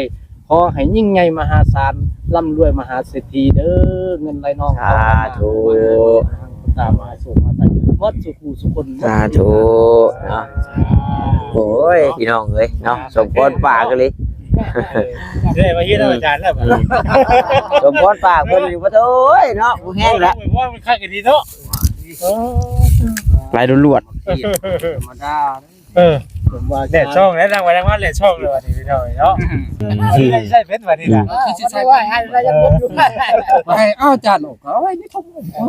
ຂໍໃຫ້ຍິ່ງໃຫຍ່ມະຫາສານ ລ່ຳລວຍມະຫາເສດຖີເດີ ເງິນໄຫຼນອງ ສາທຸ ຕາມມະຫາໂຊກມາໃສ່ ໝົດສູ່ຜູ້ສູ່ຄົນ ສາທຸເນາະ. ໂອ້ຍ ພີ່ນ້ອງເອີຍເນາະ ສົມພອນປາກອີ່ຫຼີ ເດ້ມາເຮັດນຳອາຈານແລ້ວ ອືມ ສົມພອນປາກເພິ່ນຢູ່ ປະໂທເອີຍເນາະ ບໍ່ແຮງແລ້ວ ໂອ້ຍ ວ່າມັນຄັກອີ່ຫຼີເນາະ ເອີ ໄຫຼລວດໆ ທຳມະດາ ເອີ ແດດຊ່ອງແລ້ວ ນັ່ງໄປນັ່ງມາແດດຊ່ອງເລີຍບັດນີ້ ພີ່ນ້ອງເອີຍເນາະ ໃຊ້ເປັນບັດນີ້ນະ ຄືຊິໃຊ້ໄວ້ໃຫ້ໄວ້ຍັງບໍ່ຢູ່ ໄປເອົາຈານອອກ ເອົາໄວ້ໃນຖົງ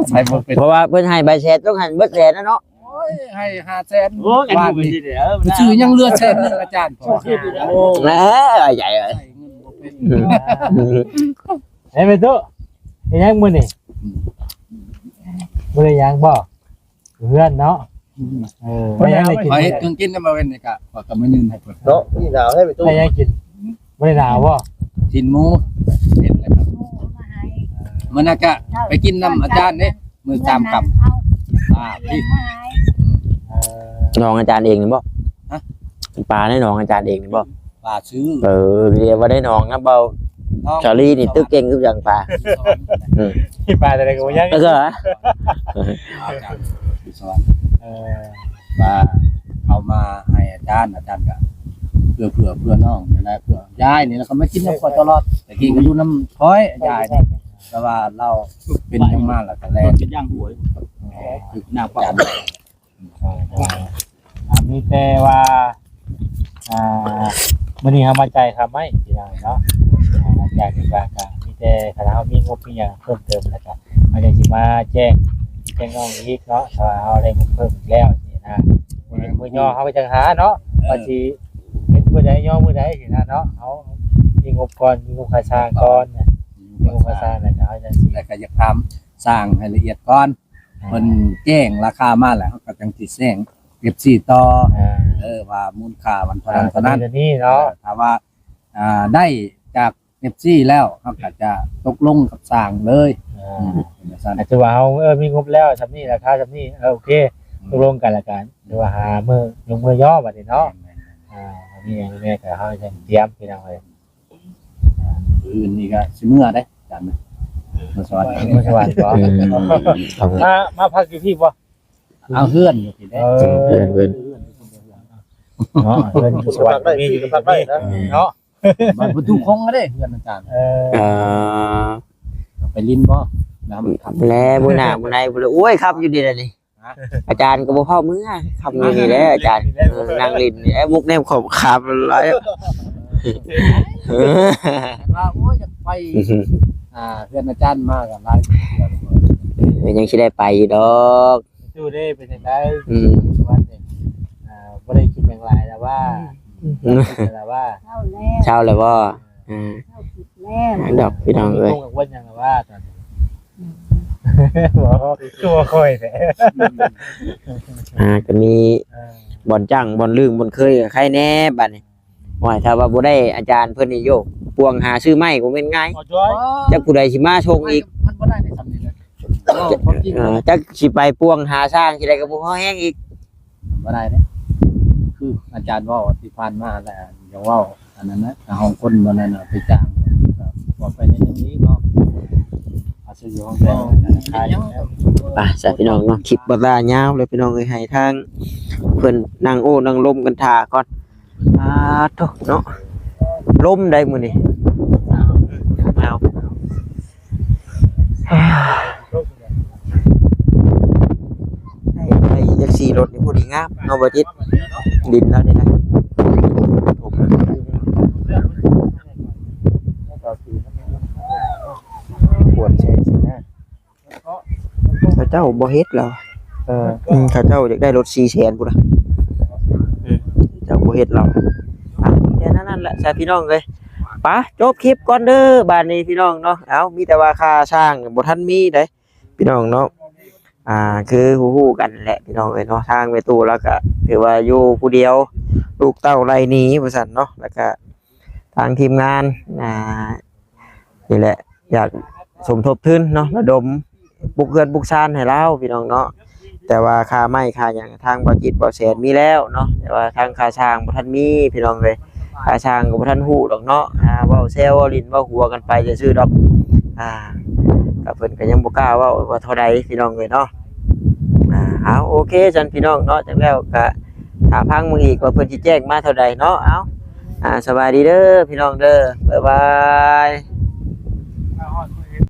ໃຊ້ບໍ່ເປັນ ເພາະວ່າເພິ່ນໃຫ້ໃບແສນ ຕ້ອງໃຫ້ເບິດແສນນະເນາະ ໂອ້ຍ ໃຫ້ຫ້າແສນ ໂອ້ຍ ອັນນີ້ກໍຊິໄດ້ ເອີ ຊື່ຍັງເຫຼືອແສນໜຶ່ງອາຈານ ໂອ້ ແຫຼະໃຫຍ່ເອີຍ ໃຊ້ເງິນບໍ່ເປັນ ເຮັດຫຍັງມື້ນີ້ ບໍ່ໄດ້ຫຍັງບໍ່? ເຮືອນເນາະ ອືມ ເອີ ໄປຫາ ໄປຫາ ໄປຫາ ເຮັດເຄື່ອງກິນນຳມາເວັນນີ້ກະ ຂ້ອຍກໍມາຍື່ນໃຫ້ເພິ່ນເນາະ ນີ້ໜາວໃຫ້ໄປຕູ້ ໄດ້ຫຍັງກິນ? ບໍ່ໄດ້ໜາວບໍ່? ຊີ້ນໝູ ເຮັດແລ້ວກໍ ມື້ນັ້ນກະໄປກິນນຳອາຈານເດ້ ມື້ສາມຄ່ຳ ອ່າ ເອີ ໜອງອາຈານເອງນີ້ບໍ່? ຮະ? ປາໃນໜອງອາຈານເອງນີ້ບໍ່? ປາຊື້ ເອີ ເວົ້າໄດ້ໜອງນະ ເວົ້າສາລີນີ້ຕຶກເກັ່ງຄືຫຍັງປາ ອືມ ປາແຕ່ໃດກໍບໍ່ຍັງ ເອີ ເອີ ວ່າເອົາມາໃຫ້ອາຈານ ອາຈານກໍເພື່ອ ເພື່ອ ເພື່ອນ້ອງນີ້ແຫຼະ ເພື່ອຍາຍນີ້ແຫຼະ ກໍມາກິນນຳຂ້ອຍຕະຫຼອດ ແຕ່ກີ້ກໍຢູ່ນຳຂ້ອຍຍາຍນີ້ ແຕ່ວ່າລາວເປັນຫຍັງມາແລ້ວກໍແລ່ນ ເປັນຢ່າງຫວຍ ເອີ ນາງປາ ອ່າ ອ່າ ມີແຕ່ວ່າ ອ່າ ມື້ນີ້ເຮົາມາຈ່າຍຄ່າໄມ້ພີ່ນ້ອງເນາະ ອ່າ ຫຼັງຈາກນີ້ກໍ ກໍມີແຕ່ຄັນເຮົາມີງົບມີຫຍັງເພີ່ມເຕີມແລ້ວກໍ ເຮົາຍັງຊິມາແຈ້ງ ແຈ້ງນ້ອງອີກເນາະ ຖ້າວ່າເຮົາໄດ້ງົບເພີ່ມອີກແລ້ວຊີ້ນະ ມື້ຍໍເຮົາໄປຈັກຫາເນາະ ເອີ ວ່າຊິເຮັດມື້ໃດຍໍມື້ໃດຊີ້ນະເນາະ ເຮົາມີງົບກ່ອນ ມີງົບຄ່າສ້າງກ່ອນ ມີງົບຄ່າສ້າງແລ້ວກໍເຮົາຈັ່ງຊິ ແລ້ວກໍຢາກຖາມຊ່າງໃຫ້ລະອຽດກ່ອນ ອ່າ ເພິ່ນແຈ້ງລາຄາມາແລ້ວ ເຮົາກໍຈັ່ງຊິແຈ້ງເອັຟຊີຕໍ່ ອ່າ ເອີ ວ່າມູນຄ່າມັນເທົ່ານັ້ນ ອ່າ ເທົ່ານັ້ນ ຕົວນີ້ເນາະ ເອີ ຖ້າວ່າ ອ່າ ໄດ້ຈາກເອັຟຊີແລ້ວ ເຮົາກໍຈະຕົກລົງກັບຊ່າງເລີຍ ອ່າ ອືມ ເປັນຈັ່ງຊັ້ນ ຖືວ່າເຮົາ ເອີ ມີງົບແລ້ວສ່ຳນີ້ ລາຄາສ່ຳນີ້ ເອີ ໂອເຄ ອືມ ຕົກລົງກັນແລ້ວກັນ ຖືວ່າຫາມື້ ລົງມືຍໍບັດນີ້ເນາະ ແມ່ນໆ ອ່າ ມີຫຍັງແດ່ກໍເຮົາຍັງຕຽມ ພີ່ນ້ອງເອີຍ. ມື້ອື່ນນີ້ກໍຊິເມືອເດ້ ອາຈານນະ ເມືອສະຫວັນ ເມືອສະຫວັນບໍ? ອືມ ມາ ມາພັກຢູ່ພີ້ບໍ? ເອົາເຮືອນຢູ່ພີ້ເດ້ ເອີ ເຮືອນ ເຮືອນ ເນາະ ເຮືອນຢູ່ສະຫວັນມີຢູ່ພີ້ເນາະ ບ້ານປະຕູຄົງເດ້ ເຮືອນອາຈານ ເອີ ອ່າ ໄປຫຼິ້ນບໍ່? ແລ້ວມື້ໜ້າມື້ໃນພຸ້ນແຫຼະ. ໂອ້ຍ ຄ່ຳຢູ່ນີ້ແຫຼະນີ້ ອາຈານກໍບໍ່ພໍເມືອ ຄ່ຳຢູ່ນີ້ແຫຼະອາຈານ. ເອີ ນັ່ງຫຼິ້ນນີ້ແຫຼະ ມຸກແນມຂອບຂາບຫຼາຍ. ເອີ ວ່າ ໂອ້ຍ ຢາກໄປ ອ່າ ເຮືອນອາຈານມາກໍຫຼາຍເທື່ອ ເອີ ຍັງຊິໄດ້ໄປຢູ່ດອກ. ຕູ້ເດ້ ເປັນຈັ່ງໃດ? ອືມ ວັນນີ້ ອ່າ ບໍ່ໄດ້ຄິດຫຍັງຫຼາຍແລ້ວວ່າ? ອືມ ແລ້ວວ່າ? ເຊົາແລ້ວ ເຊົາແລ້ວບໍ່? ອ່າ ເຊົາຄິດແລ້ວ ດອກພີ່ນ້ອງເອີຍ. ບໍ່ກັງວົນຫຍັງແລ້ວວ່າຕອນນີ້? ອືມ ບໍ່ ຄືບໍ່ຄ່ອຍແທ້. ອ່າ ກໍມີ ອ່າ ບ່ອນຈ້າງ ບ່ອນລື່ມ ບ່ອນເຄີຍ ກໍໃຄແດ່ບາດນີ້. ໂອ້ຍ ຖ້າວ່າບໍ່ໄດ້ອາຈານເພິ່ນນີ້ ໂຍ ປວງຫາຊື້ໄມ້ກໍແມ່ນງ່າຍ. ຈັກຜູ້ໃດຊິມາສົ່ງອີກ. ມັນບໍ່ໄດ້ໃນສ່ຳນີ້ນະ ເວົ້າຄວາມຈິງ. ເອີ ຈັກຊິໄປປວງຫາສ້າງທີ່ໃດກໍບໍ່ພໍແຮງອີກ. ບໍ່ໄດ້ເດ້ ຄືອາຈານເວົ້າທີ່ຜ່ານມາແລ້ວ ຢ່າເວົ້າອັນນັ້ນນະ ເຮົາຄົນບໍ່ນັ້ນນະ ໄປຈ້າງ ບອກໄປໃນເລື່ອງນີ້ເນາະ. ອາ ຊື່ຢູ່ຫ້ອງແຕ່ງ ໄປຊະພີ່ນ້ອງເນາະ. ຄລິບບໍ່ຫຼ້າຍາວເລີຍພີ່ນ້ອງເອີຍ ໃຫ້ທາງເພິ່ນນັ່ງໂອ້ນັ່ງລົມກັນຖ້າກ່ອນ. ອາໂທ້ ເນາະ ລົມໃດມື້ນີ້ ໜາວ. ໄດ້ ໄດ້ຈັກສີ່ລົດນີ້ພໍດີງາມເນາະ ບໍ່ຈິດ ດິນແລ້ວນີ້ນະ. ປວດໃສ່ຊິນະ ເຂົາເຈົ້າບໍ່ເຮັດແລ້ວ. ເອີ ອືມ ເຂົາເຈົ້າຢາກໄດ້ລົດສີ່ແສນພຸ້ນນະ. ອືມ ເຈົ້າບໍ່ເຮັດແລ້ວ. ອ່ະ ແຄ່ນັ້ນແຫຼະຊະພີ່ນ້ອງເອີຍ. ໄປ ຈົບຄລິບກ່ອນເດີບາດນີ້ພີ່ນ້ອງເນາະ. ເອົາ ມີແຕ່ວ່າຄ່າຊ່າງບໍ່ທັນມີເດ້ພີ່ນ້ອງເນາະ. ອ່າ ຄືຮູ້ໆກັນແຫຼະພີ່ນ້ອງເອີຍເນາະ ທາງແມ່ຕູ້ລາວກະຖືວ່າຢູ່ຜູ້ດຽວ ລູກເຕົ້າໄລ່ໜີວ່າຊັ້ນເນາະ. ແລ້ວກະທາງທີມງານ ອ່າ ນີ້ແຫຼະ ຢາກສົມທົບທຶນເນາະ ລະດົມປຸກເຮືອນປຸກຊານໃຫ້ລາວພີ່ນ້ອງເນາະ. ແຕ່ວ່າຄ່າໄມ້ຄ່າຫຍັງທາງບໍ່ຈິດບໍ່ແສນມີແລ້ວເນາະ ແຕ່ວ່າທາງຄ່າຊ່າງບໍ່ທັນມີພີ່ນ້ອງເອີຍ. ຄ່າຊ່າງກໍບໍ່ທັນຮູ້ດອກເນາະ ອ່າ ເວົ້າແຊວເວົ້າຫຼິ້ນເວົ້າຫົວກັນໄປຊື່ໆດອກ. ອ່າ ກໍເພິ່ນກໍຍັງບໍ່ກ້າເວົ້າວ່າເທົ່າໃດພີ່ນ້ອງເອີຍເນາະ. ອ່າ ເອົາ ໂອເຄຊັ້ນພີ່ນ້ອງເນາະ ຈັ່ງແລ້ວກໍຖ້າຟັງເບິ່ງອີກວ່າເພິ່ນຊິແຈ້ງມາເທົ່າໃດເນາະ. ເອົາ ອ່າ ສະບາຍດີເດີພີ່ນ້ອງເດີ ບາຍບາຍ.